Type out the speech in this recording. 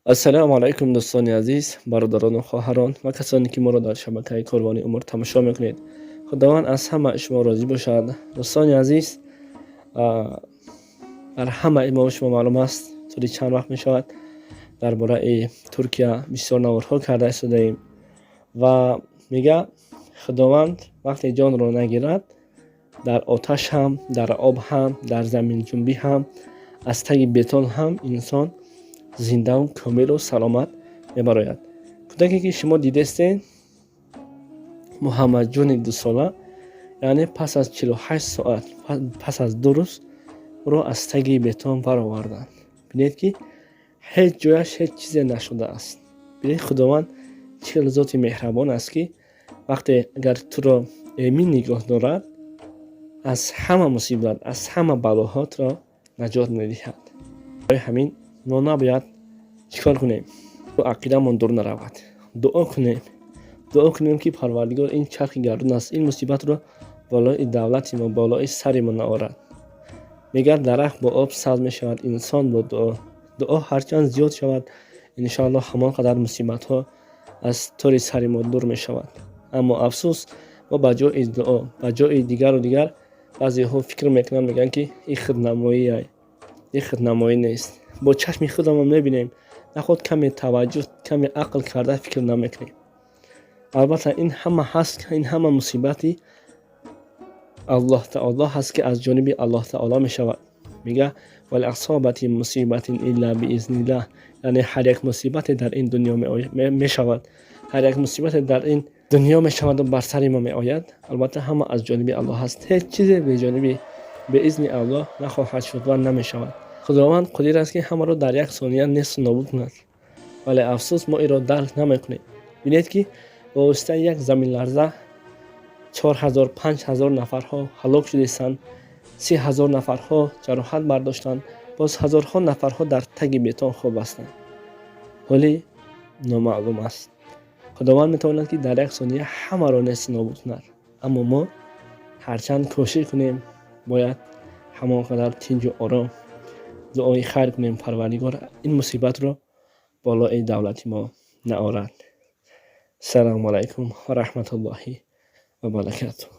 Ассалому алайкум, дӯстони азиз, бародарону хоҳарон ва касоне, ки моро дар шабакаи Корвони Умр тамошо мекунед. Худованд аз ҳамаи шумо розӣ бошад. Дӯстони азиз, бар ҳамаи мо шумо маълум аст, тӯли чанд вақт мешавад, дар бораи Туркия бисёр наворҳо карда истодаем. Ва мега, Худованд вақте ҷонро нагирад, дар оташ ҳам, дар об ҳам, дар заминҷунбӣ ҳам, аз таги бетон ҳам инсон зиндаву комилу саломат мебарояд. Кӯдаке, ки шумо дидестед, Муҳаммадҷони 2-сола, яъне пас аз 48 соат, пас аз 2 рӯз ӯро аз таги бетон бароварданд. Бинед, ки ҳеҷ ҷояш ҳеҷ чизе нашудааст. Бинед, Худованд чӣ хел зоти меҳрабон аст, ки вақте агар туро эмин нигоҳ дорад, аз ҳама мусибат, аз ҳама балоҳо туро наҷот медиҳад. Барои ҳамин мо набояд чӣ кор кунем? Ақидамон дур наравад, дуо кунем, дуо кунем, ки Парвардигор ин чархи гардун аст, ин мусибатро болои давлати мо, болои сари мо наорад. Мегӯяд, дарахт бо об сабз мешавад, инсон бо дуо. Дуо ҳарчанд зиёд шавад, иншоаллоҳ, ҳамон қадар мусибатҳо аз тори сари мо дур мешавад. Аммо афсӯс, мо ба ҷои дуо, ба ҷои дигару дигар баъзеҳо фикр мекунанд, мегӯянд, ки ин худнамоие. Ин худнамоӣ нест. Бо чашми худамон мебинем, наход каме таваҷҷӯҳ, каме ақл карда фикр намекунем. Албатта, ин ҳама ҳаст, ин ҳама мусибати Аллоҳ таоло ҳаст, ки аз ҷониби Аллоҳ таоло мешавад. Мега: "Вал асобати мусибатин илла биизниллаҳ", яъне ҳар як мусибате дар ин дунё мешавад, ҳар як мусибате дар ин дунё мешаваду бар сари мо меояд, албатта, ҳама аз ҷониби Аллоҳ ҳаст. Ҳеҷ чизе беҷониби беизни Аллоҳ нахоҳад шуд ва намешавад. Худованд қодир аст, ки ҳамаро дар як сония несту нобуд кунад, вале афсӯс, мо инро дарк намекунем. Бинед, ки ба воситаи як заминларза 4000, 5000 нафарҳо ҳалок шудастанд, 30 000 нафарҳо ҷароҳат бардоштанд, боз ҳазорҳо нафарҳо дар таги бетон хоб ҳастанд, ҳоле номаълум аст. Худованд метавонад, ки дар як сония ҳамаро несту нобуд кунад, аммо мо ҳарчанд кӯшиш кунем, бояд ҳамон қадар тинҷу ором дуои хайр кунем, Парвардигор ин мусибатро болои давлати мо наорад. Салому алайкум ва раҳматуллоҳи ва баракатуҳ.